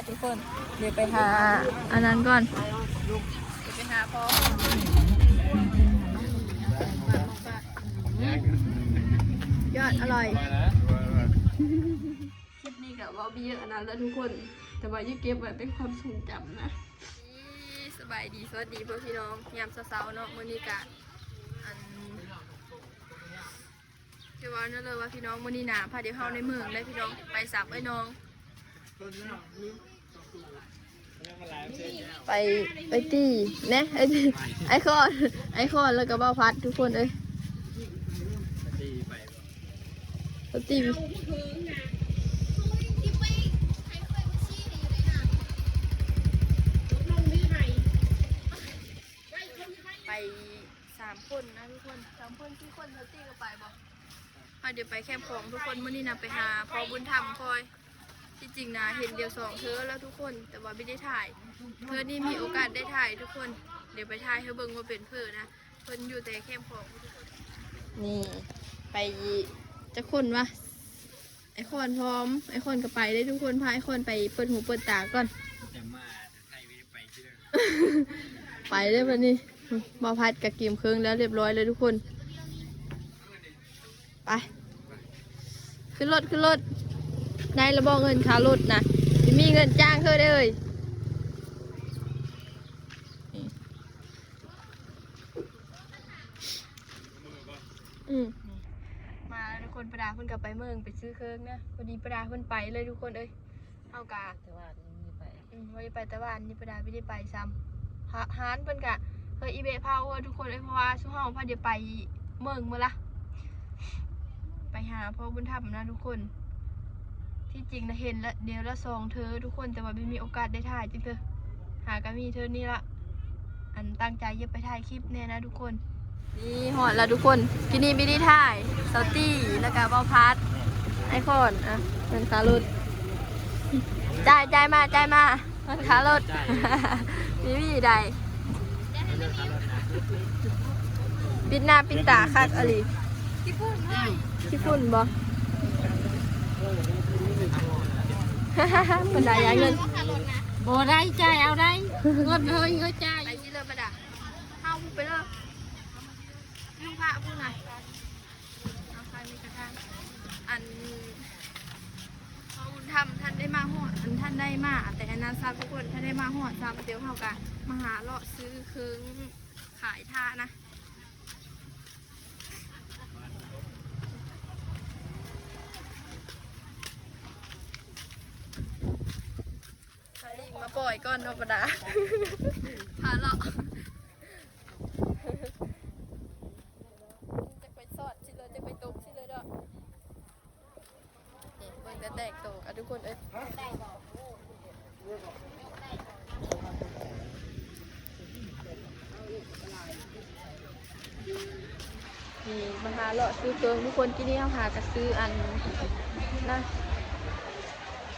ທຸກຄົນ ດຽວໄປຫາອັນນັ້ນກ່ອນ ດຽວໄປຫາພໍ່ ຍອດອະລ່ອຍ. ຄລິບນີ້ກໍເວົ້າບໍ່ເຍອະອັນນັ້ນແຫຼະທຸກຄົນ ແຕ່ວ່າຢາກເກັບໄວ້ເປັນຄວາມຊົງຈຳນະ. ສະບາຍດີ ສະຫວັດດີພໍ່ພີ່ນ້ອງ ຍາມເຊົ້າໆເນາະ. ມື້ນີ້ກະ ອັນ ຊິເວົ້າແນວເລີຍວ່າພີ່ນ້ອງ ມື້ນີ້ນະ ພາດຽວເຮົາໃນເມືອງໄດ໋ພີ່ນ້ອງ ໄປສັບອ້າຍນ້ອງ ໄປ ໄປຕີແນະ ໄອ້ ໄອ້ຄອນ ໄອ້ຄອນ ແລ້ວກໍບ່າວພັດທຸກຄົນເອີຍ ໄປຕີ ໄປສາມຄົນນະທຸກຄົນ ສາມຄົນ ສີ່ຄົນ ເຮົາຕີກໍໄປບໍ່? ເຮົາດຽວໄປແຄມຂອງທຸກຄົນ ມື້ນີ້ນະ ໄປຫາພໍ່ບຸນທຳຂ້ອຍ. ທີ່ຈິງນະ ເຫັນດຽວສອງເທື່ອແລ້ວທຸກຄົນ ແຕ່ວ່າບໍ່ໄດ້ຖ່າຍ ເທື່ອນີ້ມີໂອກາດໄດ້ຖ່າຍທຸກຄົນ ດຽວໄປຖ່າຍໃຫ້ເບິ່ງວ່າເປັນເພິ່ນນະ ເພິ່ນຢູ່ແຕ່ແຄມຂອງທຸກຄົນ. ນີ້ ໄປຈັກຄົນວະ? ໄອ້ຄອນພ້ອມ ໄອ້ຄອນກໍໄປເດ້ທຸກຄົນ ພາໄອ້ຄອນໄປເປີດຫູເປີດຕາກ່ອນ ແຕ່ມາ ໄປເດີບັດນີ້ ບ່າວພັດກໍກຽມເຄື່ອງແລ້ວຮຽບຮ້ອຍແລ້ວທຸກຄົນ ໄປ ຂຶ້ນລົດ ຂຶ້ນລົດ ໄດ້ລະບໍ່ເງິນຄ່າລົດນະ ບໍ່ມີເງິນຈ້າງເທື່ອເດີ ອືມ ມາແລ້ວທຸກຄົນ ປາດາເພິ່ນກໍໄປເມືອງ ໄປຊື້ເຄື່ອງນະ ພໍດີປາດາເພິ່ນໄປເລີຍທຸກຄົນເອີຍ. ເຮົາກະ ແຕ່ວ່າຍັງມີໄປ ອືມ ວ່າໄປແຕ່ວ່າອັນນີ້ປາດາບໍ່ໄດ້ໄປຊ້ຳ ຮ້ານເພິ່ນກະເຄີຍອີເບະພາເອີ ທຸກຄົນເອີຍ ເພາະວ່າຊຸມເຮົາພາດຽວໄປເມືອງມື້ລະ ໄປຫາພໍ່ບຸນທຳນະທຸກຄົນ. ທີ່ຈິງນະເຫັນລະ ດຽວລະສອງເທື່ອທຸກຄົນ ແຕ່ວ່າບໍ່ມີໂອກາດໄດ້ຖ່າຍຈັກເທື່ອ ຫາກະມີເທື່ອນີ້ລະ ອັນຕັ້ງໃຈຢາກໄປຖ່າຍຄລິບແນ່ນະທຸກຄົນ. ນີ້ຮອດແລ້ວທຸກຄົນ ກິນນີ້ບິໄດ້ຖ່າຍ ສາວຕີ ແລ້ວກະບ່າວພັດ ໄອຄອນ ອ່ະ ເງິນຄ່າລົດ ຈ່າຍ ຈ່າຍມາ ຈ່າຍມາ ເງິນຄ່າລົດ ມີວິທີໃດ ປິດໜ້າປິດຕາຄັກອີ່ຫຼີ ຂີ້ຝຸ່ນບໍ່? ບັນດາຍາຍເງິນ ບໍ່ໄດ້ ຈ່າຍເອົາໄດ້ ເງິນເຮົາ ເຮົາຈ່າຍ ໄປຊິເລີຍບັນດາ ເຮົາໄປເລີຍ ຢູ່ພະພຸ້ນນະ ເອົາທາງນີ້ກະທາງ ອັນ ພໍ່ບຸນທຳ ທ່ານໄດ້ມາຮອດ ອັນ ທ່ານໄດ້ມາແຕ່ອັນນັ້ນຊ້ຳທຸກຄົນ ທ່ານໄດ້ມາຮອດຊ້ຳ ດຽວເຮົາກະມາຫາເລາະຊື້ເຄື່ອງຂາຍທ່ານະ ພາລີງມາປ່ອຍກ່ອນເນາະ ປາດາ ພາເລາະ ຈັກໄປຊອດຊິເລີຍ ຈັກໄປຕົກຊິເລີຍເນາະ ນີ້ເບິ່ງແຕ່ແຕກໂຕກັນທຸກຄົນເອີຍ ນີ້ມາຫາເລາະຊື້ເຄື່ອງທຸກຄົນ ກີ້ນີ້ເຮົາຫາກະຊື້ອັນນະ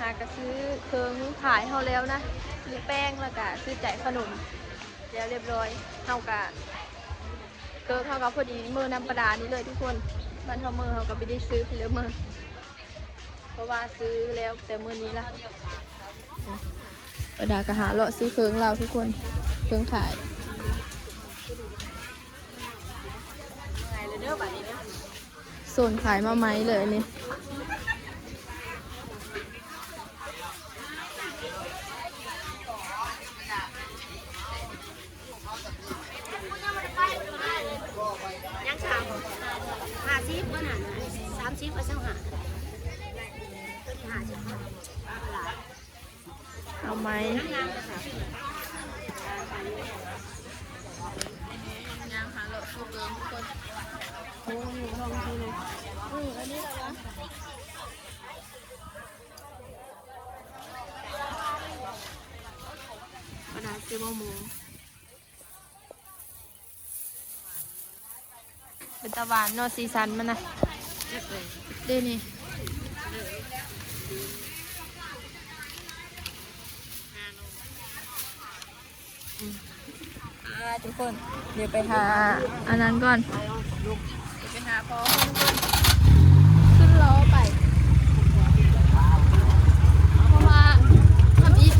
ຫາກະຊື້ເຄື່ອງຂາຍເຮົາແລ້ວນະ ຊື້ແປ້ງ ແລ້ວກະຊື້ໃຈຂະໜົມແລ້ວຮຽບຮ້ອຍ ເຮົາກະ ເກີກເຮົາກໍພໍດີເມືອນຳປາດານີ້ເລີຍທຸກຄົນ ບ້ານເຮົາເມືອເຮົາກໍບໍ່ໄດ້ຊື້ເລີຍເມືອ ເພາະວ່າຊື້ແລ້ວແຕ່ມື້ນີ້ລະ ປາດາກໍຫາເລາະຊື້ເຄື່ອງລາວທຸກຄົນ ເຄື່ອງຂາຍ ເດີບາດນີ້ເດີ ໂຊນຂາຍມາໃໝ່ເລີຍອັນນີ້ ຍັງສາມ ຫ້າສິບບໍ່ນັ້ນ ສາມສິບ ເອົາຊາວຫ້າ ຫ້າສິບ ເອົາໄໝ ຍ່າງຫາເລາະສູ່ເບິ່ງທຸກຄົນ ໂອ້ ຢູ່ຫ້ອງທີ່ນີ້ ເອີ ອັນນີ້ລະວະ ປາດາຊື້ມະມ່ວງ ເປັນຕາຫວານເນາະ ສີສັນມັນນະ ເດ້ນີ້ ອືມ ອ່າ ທຸກຄົນ ດຽວໄປຫາອັນນັ້ນກ່ອນ ດຽວໄປຫາພໍ່ ຂຶ້ນລໍໄປ ເພາະວ່າທຳອິດ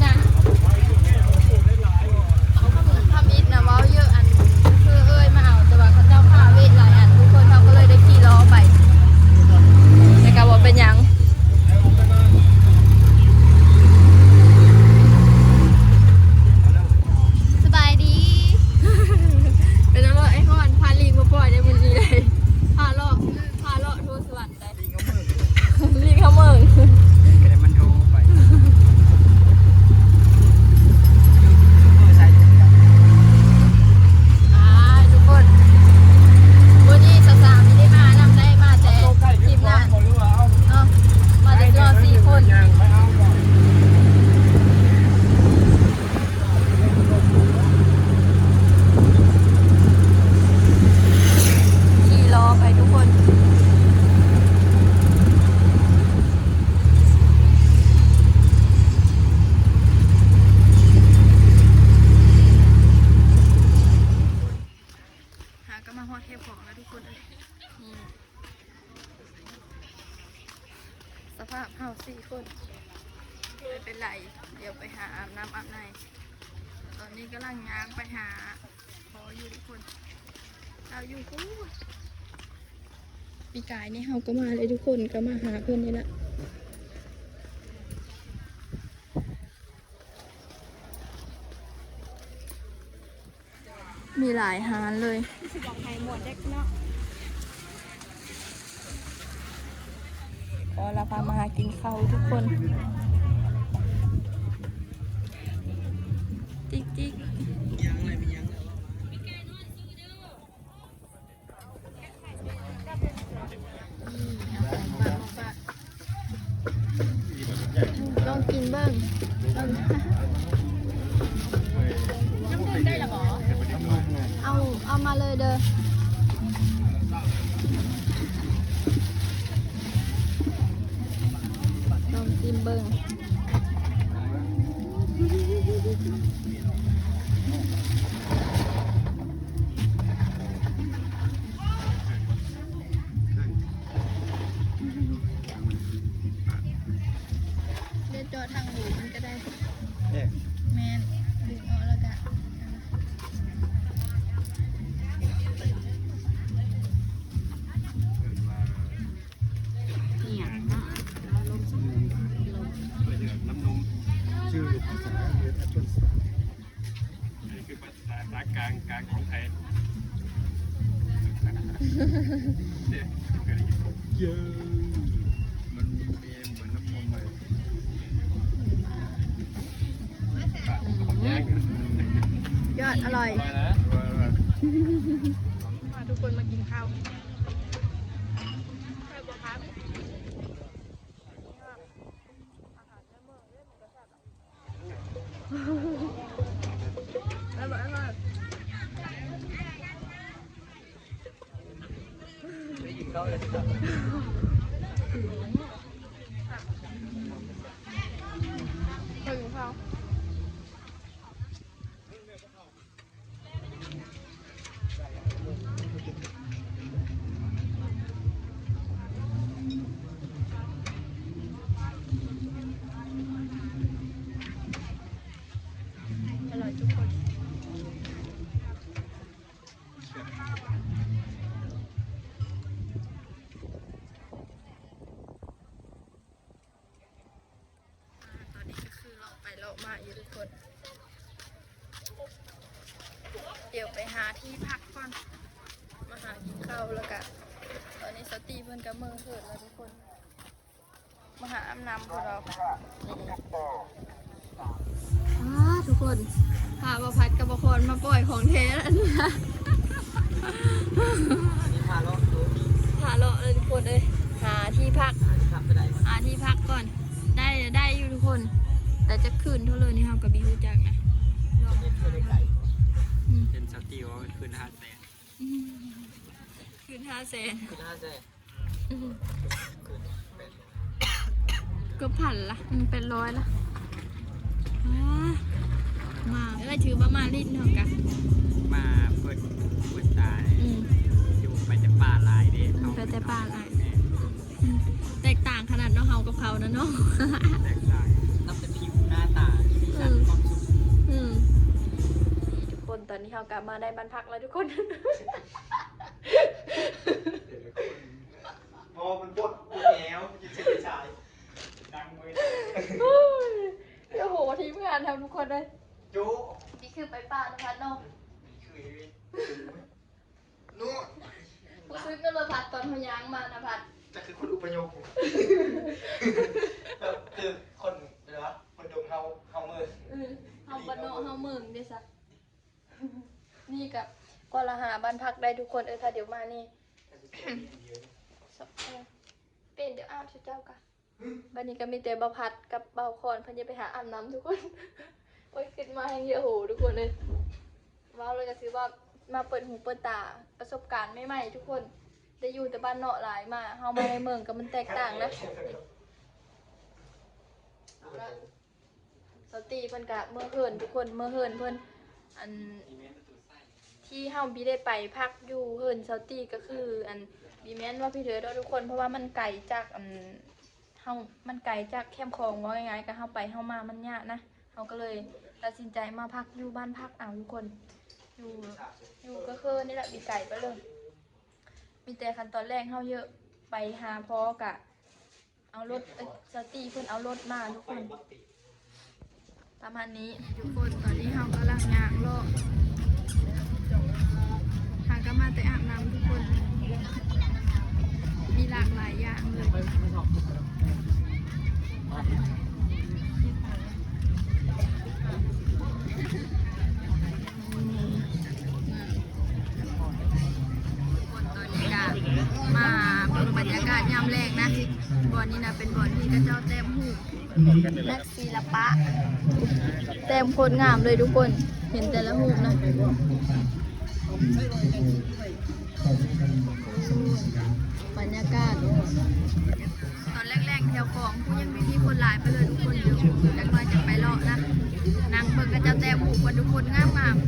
ເປັນໄລ ດຽວໄປຫາອາບນ້ຳອາບໃນ. ຕອນນີ້ກຳລັງຍ່າງໄປຫາພໍ່ຢູ່ທຸກຄົນ ລາວຢູ່ພຸ້ນ. ປີກາຍນີ້ເຮົາກໍມາເລີຍທຸກຄົນ ກໍມາຫາເພິ່ນນີ້ລະ. ມີຫຼາຍຮ້ານເລີຍ ຊິບອກໃຫ້ໝວດເດັກເນາະ. ກໍລາວພາມາຫາກິນເຂົ້າທຸກຄົນ ຈິກໆ. ລອງກິນເບິ່ງ ນ້ຳດື່ມໄດ້ລະບໍ? ເອົາ ເອົາມາເລີຍເດີ ລອງຊີມເບິ່ງ. ເດ ເຈາະທາງຮູມັນກໍໄດ້. ແມ່ນ ດຶງອອກແລ້ວກະ ອີ່ຫຍັງເນາະ ນ້ຳນົມ ຊື່ພາສາອັງກິດ ແອັບເປິ້ນ ອັນນີ້ຄືພາສາກາງ ກາງຂອງໄທ. ເຢີ້ ມັນມີເໝືອນນ້ຳນົມໃໝ່. ຍອດ ອະລ່ອຍ. ພາທຸກຄົນມາກິນເຂົ້າ. ອະລ່ອຍ ອະລ່ອຍ. ໄດ້ກິນເຂົ້າແລ້ວ ໄດ້ກິນເຂົ້າ. ອະລ່ອຍທຸກຄົນ. ອາ ຕອນນີ້ກໍຄືເລາະໄປເລາະມາຢູ່ທຸກຄົນ. ດຽວໄປຫາທີ່ພັກກ່ອນ ມາຫາກິນເຂົ້າ ແລ້ວກະຕອນນີ້ສາວຕີເພິ່ນກໍເມືອເຮືອນແລ້ວທຸກຄົນ ມາຫາອາບນ້ຳພວກເຮົາ. ອາ ທຸກຄົນ ພາບ່າວພັດກັບບ່າວຄອນມາປ່ອຍຂອງແທ້ແລ້ວ ອັນນີ້ນະ. ນີ້ພາເລາະ ພາເລາະເລີຍທຸກຄົນເອີຍ ຫາທີ່ພັກ ຫາທີ່ພັກກໍໄດ້ ຫາທີ່ພັກກ່ອນ. ໄດ້ ໄດ້ຢູ່ທຸກຄົນ ແຕ່ຈັກຄືນເທົ່າເລີຍນີ້ເຮົາກໍບໍ່ຮູ້ຈັກນະ. ເຫັນສາວຕີເວົ້າຄືນຫ້າແສນ ອືມ ຄືນຫ້າແສນ ຄືນຫ້າແສນ. ເກືອບພັນລະ ອືມ ແປດຮ້ອຍລະ. ອາ ມາ ເອີຍ ຖືວ່າມາຫຼິ້ນເຮົາກະ ມາເປີດຫູເປີດຕາ. ອືມ ຢູ່ໄປແຕ່ປ່າຫຼາຍເດ້ ໄປແຕ່ປ່າຫຼາຍ. ອືມ ແຕກຕ່າງຂະໜາດເນາະ ເຮົາກັບເຂົານະເນາະ ແຕກຕ່າງ ນັບແຕ່ຜິວໜ້າຕາ ສີສັນ ຄວາມສຸກ. ອືມ ນີ້ທຸກຄົນ ຕອນນີ້ເຮົາກະມາໄດ້ບ້ານພັກແລ້ວທຸກຄົນ. ແຕ່ລະຄົນ ບໍ່ ມັນບົດແອວ ກິນເສັ້ນຊາຍ ດັງເວີຍ. ໂອ້ຍ ໂອ້ໂຫ ທີມງານເຮົາທຸກຄົນເອີຍ ໂຈະ ນີ້ຄືໄປປ່ານະພັດເນາະ ນີ້ຄືເນາະ. ຮູ້ສຶກນະລະພັດ ຕອນເຮົາຍ່າງມານະພັດ ຈະຄືຄົນອົບພະຍົບ ແບບຄືຄົນ ແບບວ່າຄົນດົງເຮົາ ເຮົາເມີງ ເອີ ເຮົາບ້ານນອກເຮົາເມີງເດ້ຊະ. ນີ້ກະກວ່າລະຫາບ້ານພັກໄດ້ທຸກຄົນເອີຍ ຖ້າດຽວມານີ້ ເປັນດຽວອາບເຈົ້າກະ. ບັດນີ້ກໍມີແຕ່ບ່າວພັດກັບບ່າວຄອນ ເພິ່ນຈະໄປຫາອາບນ້ຳທຸກຄົນ. ໂອ້ຍ ຄິດມາແຮງເຫື່ອໂຫທຸກຄົນເອີຍ. ເວົ້າແລ້ວກໍຖືວ່າມາເປີດຫູເປີດຕາ ປະສົບການໃໝ່ໆທຸກຄົນ ໄດ້ຢູ່ແຕ່ບ້ານນອກຫຼາຍ ມາ ເຮົາມາໃນເມືອງກໍມັນແຕກຕ່າງນະ. ເອົາລະ ສາວຕີເພິ່ນກະເມືອເຮືອນທຸກຄົນ ເມືອເຮືອນເພິ່ນ. ອັນທີ່ເຮົາບໍ່ໄດ້ໄປພັກຢູ່ເຮືອນສາວຕີກໍຄື ອັນບໍ່ແມ່ນວ່າພິເທີດອກທຸກຄົນ ເພາະວ່າມັນໄກຈາກ ອັນ ເຮົາ ມັນໄກຈາກແຄມຂອງ ເວົ້າງ່າຍໆ ກະເຮົາໄປເຮົາມາມັນຍາກນະ ເຮົາກໍເລີຍຕັດສິນໃຈມາພັກຢູ່ບ້ານພັກເອົາທຸກຄົນ ຢູ່ ຢູ່ກໍຄືນີ້ແຫຼະ ບໍ່ໄກປານໃດ ມີແຕ່ຄັນຕອນແລງເຮົາເຍາະໄປຫາພໍ່ກະ ເອົາລົດ ເອີ ສາວຕີເພິ່ນເອົາລົດມາທຸກຄົນ ປະມານນີ້ທຸກຄົນ. ຕອນນີ້ເຮົາກຳລັງຍ່າງເລາະ ຫາກໍມາແຕ່ອາບນ້ຳທຸກຄົນ ມີຫຼາກຫຼາຍຢ່າງເລີຍ. ຕອນນີ້ກະມາເບິ່ງບັນຍາກາດຍາມແລງນະ ບ່ອນນີ້ນະເປັນບ່ອນທີ່ເຂົາເຈົ້າແຕ້ມຮູບ ນັກສິລະປະ ແຕ້ມໂຄດງາມເລີຍທຸກຄົນ ເຫັນແຕ່ລະຮູບນະ ບັນຍາກາດ ຕອນແລງໆ ແຖວຂອງຜູ້ຍັງມີຄົນຫຼາຍໄປເລີຍທຸກຄົນ ຢູ່ຈັກໜ້ອຍຈະໄປເລາະນະ ນັ່ງເບິ່ງເຂົາເຈົ້າແຕ້ມຮູບກັນທຸກຄົນ ງາມໆ.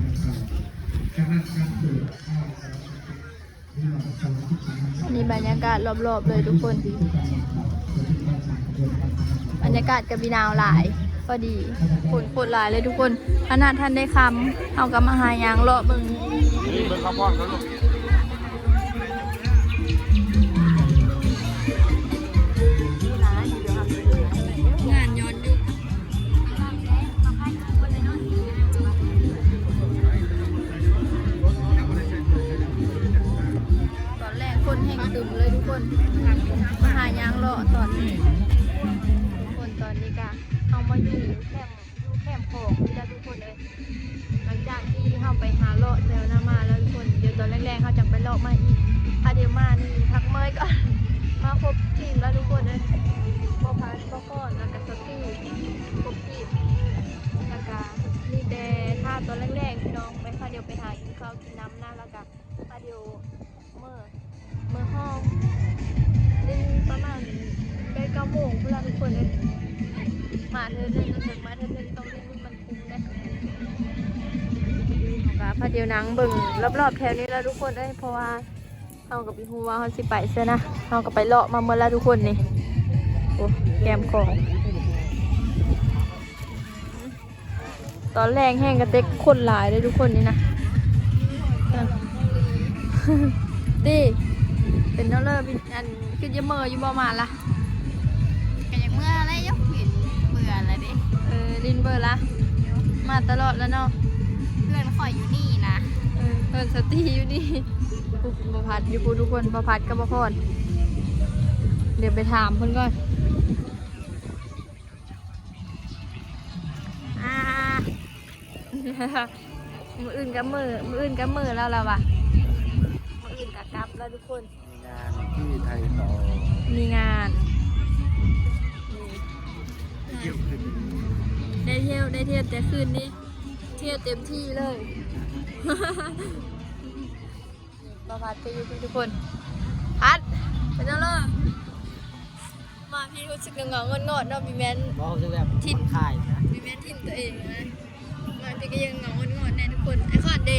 ນີ້ບັນຍາກາດລອບໆ ເລີຍທຸກຄົນ ບັນຍາກາດກໍບໍ່ໜາວຫຼາຍ ພໍດີ ຄົນໂຄດຫຼາຍເລີຍທຸກຄົນ ຂະໜາດທັນໄດ້ຄ່ຳ ເຮົາກໍມາຫາຍ່າງເລາະເບິ່ງ ເບິ່ງຂະບວນເຂົາລູກ ງານຍ້ອນຍຸກ ຕອນແລງຄົນແຮ່ງຕຶມເລີຍທຸກຄົນ ມາຫາຍ່າງເລາະຕອນນີ້ ທຸກຄົນ ຕອນນີ້ກະເຮົາມາຢູ່ແຄມ ຢູ່ແຄມຂອງນີ້ລະທຸກຄົນເອີຍ ຫຼັງຈາກທີ່ເຮົາໄປຫາເລາະແຖວນັ້ນມາແລ້ວທຸກຄົນ ດຽວຕອນແລງໆ ເຮົາຈັ່ງໄປເລາະໃໝ່ອີກ ຖ້າດຽວມານີ້ພັກເມື່ອຍກ່ອນ ມາຄົບທີມແລ້ວທຸກຄົນເອີຍ ບໍ່ພາດບໍ່ຄອນ ແລ້ວກະສະຕີ ຄົບທີມ ແລ້ວກະມີແຕ່ຖ້າຕອນແລງໆ ພີ່ນ້ອງ ໄປ ພາດຽວໄປຫາກິນເຂົ້າກິນນ້ຳນະ ແລ້ວກະພາດຽວເມືອ ເມືອຫ້ອງ ຫຼິ້ນປະມານໃກ້ເກົ້າໂມງພຸ້ນລະທຸກຄົນເອີຍ ມາເທື່ອໜຶ່ງ ມາເທື່ອໜຶ່ງຕ້ອງຫຼິ້ນໃຫ້ມັນ ກະພາດຽວນັ່ງເບິ່ງລອບໆ ແຖວນີ້ລະທຸກຄົນເອີຍ ເພາະວ່າເຮົາກໍບໍ່ຮູ້ວ່າເຮົາຊິໄປໃສນະ ເຮົາກໍໄປເລາະມາໝົດລະທຸກຄົນນີ້ ໂອ້ ແຄມຂອງ ຕອນແລງແຮ່ງກະເຕັກຄົນຫຼາຍເດ້ທຸກຄົນນີ້ນະ ຕິ ເປັນແນວເລີ ອັນ ຄິດຢາກເມືອຢູ່ບໍ່ ມາລະ? ກໍຢາກເມືອແຫຼະ ຢາກຫຼິ້ນເບື່ອລະເດ້. ເອີ ຫຼິ້ນເບື່ອລະ ມາຕະຫຼອດລະເນາະ. ເຮືອນຂ້ອຍຢູ່ນີ້ນະ. ເອີ ເຮືອນສາວຕີຢູ່ນີ້. ບໍ່ພັດຢູ່ພຸ້ນທຸກຄົນ ບໍ່ພັດກັບບໍ່ພອນ. ດຽວໄປຖາມເພິ່ນກ່ອນ. ອ່າ ມື້ອື່ນກໍມື້ ມື້ອື່ນກໍມື້ແລ້ວລະວ່າ ມື້ອື່ນກໍກັບແລ້ວທຸກຄົນ. ມີງານທີ່ໄທຕໍ່ ມີງານ ໄດ້ທ່ຽວ ໄດ້ທ່ຽວແຕ່ຄືນນີ້ ທ່ຽວເຕັມທີ່ເລີຍ. ບໍ່ພັດກໍຢູ່ພີ້ທຸກຄົນ. ພັດ ເປັນຈັ່ງໃດ? ມາພີ້ຮູ້ສຶກເຫງົາໆ ງອດໆ ເນາະ ມີແມ່ນ ບໍ່ ຮູ້ສຶກແບບຜ່ອນຄາຍນະ ມີແມ່ນຖິ່ນຕົວເອງນະ. ມາພີ້ກໍຍັງເຫງົາໆ ງອດໆ ແນ່ທຸກຄົນ. ໄອ້ຄອນເດ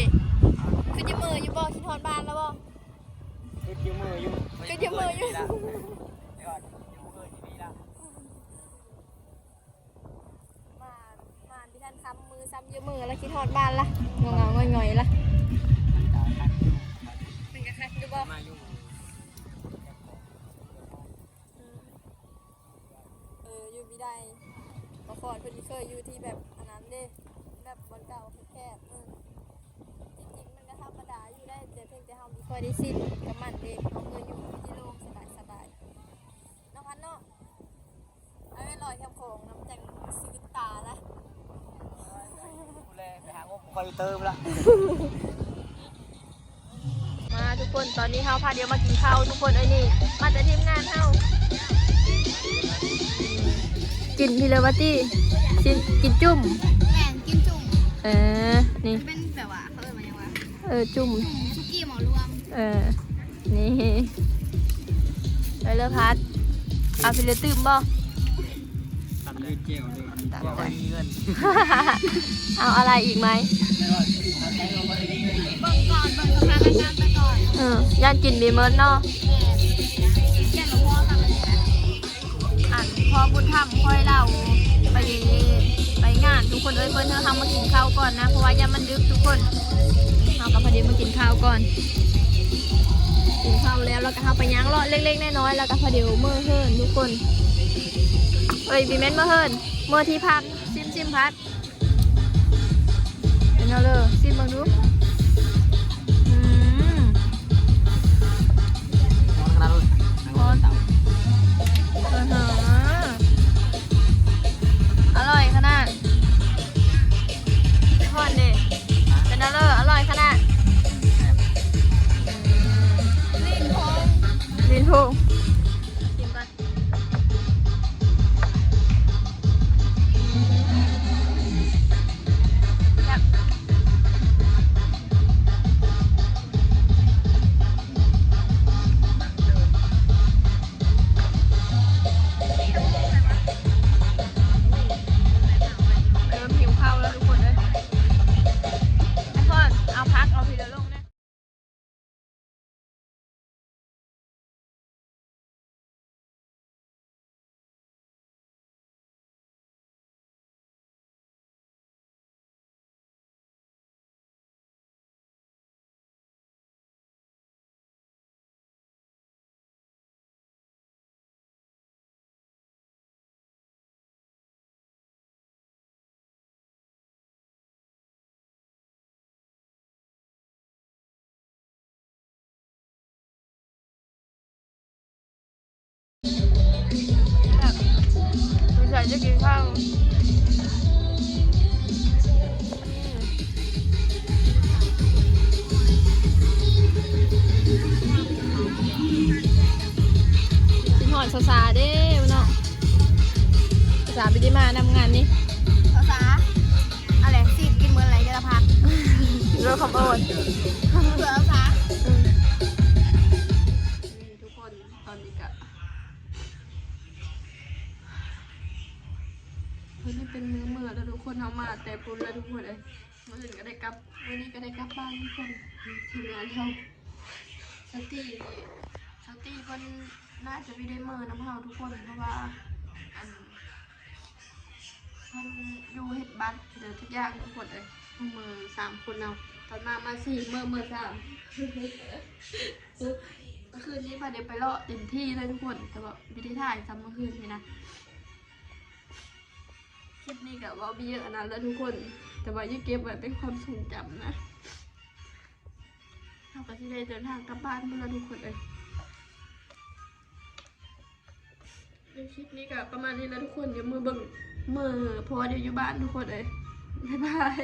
ຄືຈະເມີຢູ່ບໍ່? ຄິດຮອດບ້ານແລ້ວບໍ່? ຄິດຢູ່ເມີຢູ່ ຄືຈະເມີຢູ່. ມາ ມາບໍ່ທັນຄ່ຳມື້ຊ້ຳ ຢູ່ເມີລະຄິດຮອດບ້ານລະ ເຫງົາໆ ຫງອຍໆ ລະ. ເປັນກະຄັກຢູ່ບໍ່? ມາຢູ່ ອືມ ເອີ ຢູ່ບໍ່ໄດ້ ເພາະວ່າເພິ່ນເຄີຍຢູ່ທີ່ແບບອັນນັ້ນເດ້ ແບບບ່ອນເກົ່າແຄບໆ. ເອີ ທີ່ຈິງມັນກະທຳມະດາຢູ່ໄດ໋ ແຕ່ພຽງແຕ່ເຮົາບໍ່ຄ່ອຍໄດ້ຊິນກັບມັນເດ້ ເຮົາເຄີຍຢູ່ທີ່ໂລ່ງສະບາຍໆ ເນາະ ພັດເນາະ. ເອົາໄວ້ລອຍແຄມຂອງນຳ ຈັ່ງຊີວິດຕາລະ ແລ ໄປຫາງົບຂ້ອຍເຕີມລະ. ມາທຸກຄົນ ຕອນນີ້ເຮົາພາດຽວມາກິນເຂົ້າທຸກຄົນເອີຍ ນີ້ມາແຕ່ທີມງານເຮົາ. ກິນພີ້ເລີຍວ່າຕິ ຊິ ກິນຈຸ້ມ. ແມ່ນ ກິນຈຸ້ມ. ເອີ ນີ້ ເປັນແບບວ່າ ເຂົາເອີ້ນວ່າຫຍັງວະ? ເອີ ຈຸ້ມ ຈຸ້ມສຸກີ້ໝໍລວມ. ເອີ ນີ້ ໄປເລີຍພັດ. ເອົາພີ້ເລີຍຕື່ມບໍ່? ຕຳເລັດແຈ່ວເລີຍ ຕຳ ບໍ່ຄ່ອຍມີເງິນ. ເອົາອະໄລອີກໄໝ? ເບິ່ງກ່ອນ ເບິ່ງສະພານະການໄປກ່ອນ. ເອີ ຢ້ານກິນບໍ່ໝົດເນາະ. ແມ່ນ ແກ່ນບໍ່ພໍກັນ. ອັນ ພໍບຸນທຳຂ້ອຍລາວໄປ ໄປງານທຸກຄົນເອີຍ. ເພິ່ນເອົາເຮົາມາກິນເຂົ້າກ່ອນນະ ເພາະວ່າຢ້ານມັນດຶກທຸກຄົນ. ເຮົາກໍພໍດີມາກິນເຂົ້າກ່ອນ ກິນເຂົ້າແລ້ວ ແລ້ວກໍເຮົາໄປຍ່າງເລາະເລັກໆນ້ອຍໆ ແລ້ວກໍພໍດີເມືອເຮືອນທຸກຄົນເອີຍ. ບໍ່ແມ່ນເມືອເຮືອນ ເມືອທີ່ພັກ. ຊິມ ຊິມພັກ ເປັນແນວເລີ ຊິມເບິ່ງດູ. ອືມ ຮ້ອນຂະໜາດເລີຍ ຮ້ອນ ເອີ ອະຮ່ອຍຂະໜາດ. ຮ້ອນເດ້ ເປັນແນວເລີ ອະຮ່ອຍຂະໜາດ. ລີ້ນໂພງ ລີ້ນໂພງ ຊີມກ່ອນ. ແຊບ ເລີ່ມຫິວເຂົ້າແລ້ວທຸກຄົນເອີຍ. ໄອ້ພອນ ເອົາຜັກ ເອົາພີລະລົງແດ່. ແບບ ສົງໄສຈະກິນເຂົ້າ. ຄິດຮອດສາວໆເດ້ເນາະ ສາວໆບໍ່ໄດ້ມານຳງານນີ້ ສາວໆ ອັນແຫຼະ ຊີບກິນມື້ລະ ເດືອນລະພັນ ເລື່ອງຄຳເອີ້ນ ເພື່ອສາວໆ ນີ້ທຸກຄົນ ຕອນນີ້ກະ ມື້ນີ້ເປັນມື້ເມືອແລ້ວທຸກຄົນ ເຮົາມາແຕ່ພຸ້ນແລ້ວທຸກຄົນເອີຍ. ມື້ອື່ນກໍໄດ້ກັບ ມື້ນີ້ກໍໄດ້ກັບບ້ານທຸກຄົນ ທີມງານເຮົາ ສາວຕີ ສາວຕີເພິ່ນໜ້າຈະບໍ່ໄດ້ເມືອນຳເຮົາທຸກຄົນ ເພາະວ່າ ອັນ ເພິ່ນຢູ່ເຮັດບັດເດີທຸກຢ່າງທຸກຄົນເອີຍ. ເມືອສາມຄົນເນາະ ຕອນມາ ມາສີ່ ເມືອ ເມືອສາມ ມື້ຄືນນີ້ພາໄດ້ໄປເລາະເຕັມທີ່ເລີຍທຸກຄົນ ແຕ່ວ່າບໍ່ໄດ້ຖ່າຍຊ້ຳມື້ຄືນນີ້ນະ. ຄລິບນີ້ກໍເວົ້າບໍ່ເຍອະອັນນັ້ນແຫຼະທຸກຄົນ ແຕ່ວ່າຢາກເກັບໄວ້ເປັນຄວາມຊົງຈຳນະ. ເຮົາກໍຊິໄດ້ເດີນທາງກັບບ້ານພຸ້ນລະທຸກຄົນເອີຍ. ໃນຄລິບນີ້ກໍປະມານນີ້ລະທຸກຄົນ ດຽວມາເບິ່ງ ເມືອ ເພາະວ່າດຽວຢູ່ບ້ານທຸກຄົນເອີຍ. ບາຍບາຍ.